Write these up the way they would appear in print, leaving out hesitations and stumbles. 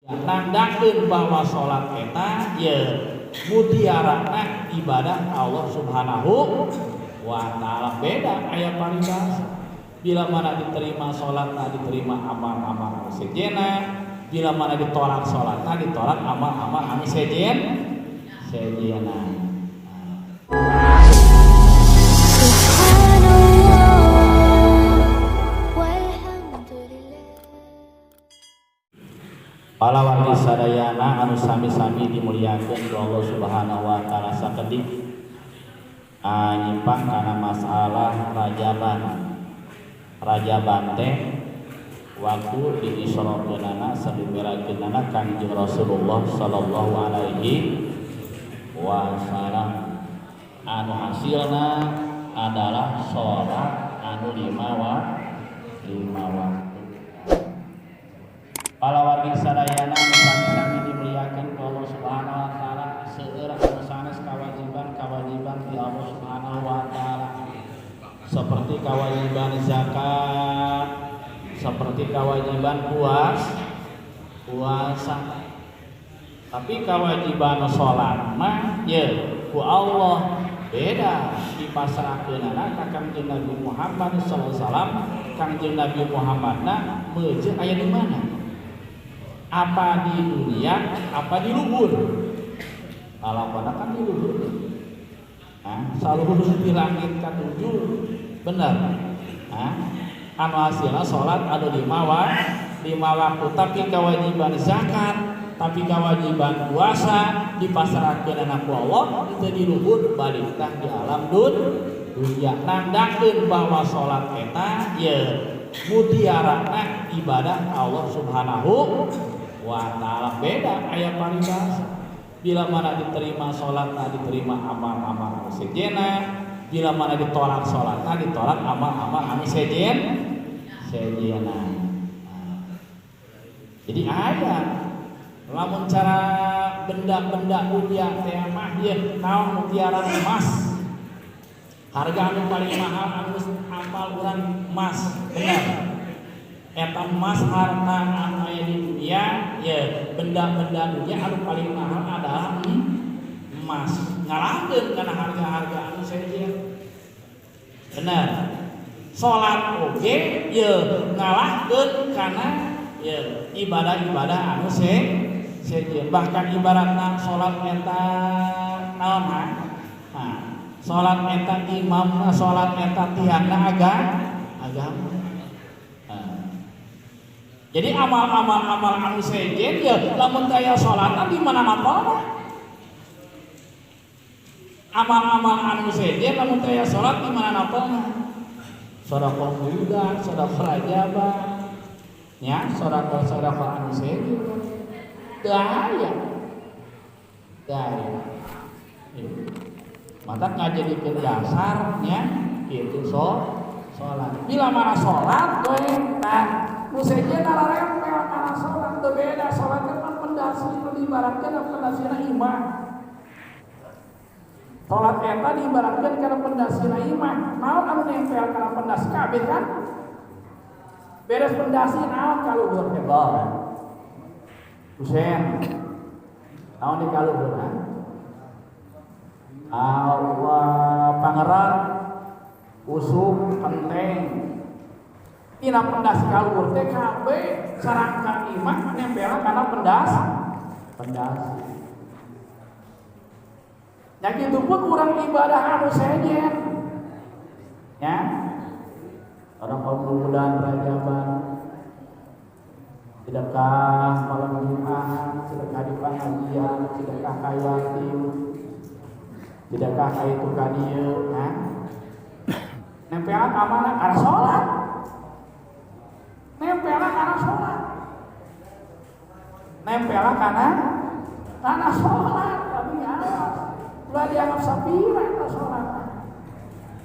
Nandakeun bahwa salat eta ye mutiarana ibadah Allah Subhanahu wa taala. Beda aya paribasa, bila mana diterima salatna, diterima amal-amal anu sejenna, bila mana ditolak salatna, ditolak amal-amal anu sejenna. Subhanallah walhamdulillah. Para wargi sadayana anu sami-sami dimuliakeun ku Allah Subhanahu wa taala, sakedik nyimpang kana masalah rajaban. Rajaban teh waktu di Isra-keunana sadumirakeunana Kangjeng Rasulullah sallallahu alaihi wasallam, anu hasilna adalah sholat anu lima waktu. Para wargi sadayana anu sami-sami dimuliakeun ku Allah Subhanahu wa taala, seueur anu sanes kewajiban-kewajiban di Allah Subhanahu wa taala, seperti kewajiban zakat, seperti kewajiban puasa, tapi kewajiban sholat mah ye ku Allah beda, dipasrahkeunana ka Kangjeng Nabi Muhammad sallallahu alaihi wasallam. Kangjeng Nabi Muhammadna meujeuh aya di mana? Apa di dunia, apa di luhur? Kalau pada kan di luhur, nah, saluhur di langit katujuh, bener. Nah, anu hasilnya sholat anu lima waktu, tapi kewajiban zakat, tapi kewajiban puasa dipasrahkeun ku Allah itu di luhur, balik tah di alam dunia. Nandakeun bahwa sholat eta ye mutiarana ibadah Allah Subhanahu wa taala. Beda aya paribasa, bila mana diterima salatna, diterima amal-amal anu sejenna, bila mana ditolak salatna, ditolak amal-amal anu sejenna. Nah, jadi aya lamun cara benda-benda dunia teh mah ieu naon, mutiara emas, harga anu paling mahal anu apal urang emas, bener. Eta emas harta anu aya di dunia ya, benda-benda dunia anu paling mahal adalah emas, ngalahkeun kana harga-harga anu sejen, bener. Salat oge ye ngalahkeun kana ya ibadah-ibadah anu sejen. Bahkan ibaratna salat eta naon, ha? Nah, salat eta imamna, salat eta tiangna agama. Nah, jadi amal-amal amal anu sejen ya lamun daya salatna di mana napalna? Amal-amal anu sejen lamun daya salat di mana napalna? Sedekah muludan, sedekah rajaban, ya, sedekah-sedekah anu sejen teu aya. Teu aya. Maka ngajadikeun dasarnya itu salat. Bila mana salat we, nah, nu sejen nararempel kana salat, teu beda. Salat kan pendasi, diibaratkeun pendasina imah. Salat eta diibaratkeun kana pendasina imah. Naon anu nempel kana pendasi? Kabeh kan? Beres pendasi naon kaluhur? Hebel. Husen. Naon di kaluhur? Ha? Allah, pangeran, usuk, kenteng. Tina pendas kaluhur teh kabeh sarangka imah nempel kana pendas. Ya gitu pun urang ibadah anu sejen. Ya. Orang bulan rajaban, sedekah malam Jumat, sedekah di pengajian, sedekah ka yatim, sedekah ka itu ka dieu, ha? Nempelan ka mana? Kana salat. Nempelan kana salat. Nempelan kana salat, tapi awas. Ulah dianggap sapira eta salat.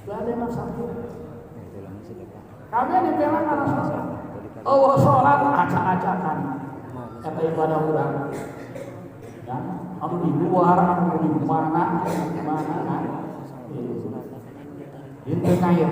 Ulah dianggap sapira. Kabeh nempelan kana salat. Oh, salat acak-acakan. Kata ibadah urang. Ya, anu di luar, anu di mana, di mana kan. Itu kaya.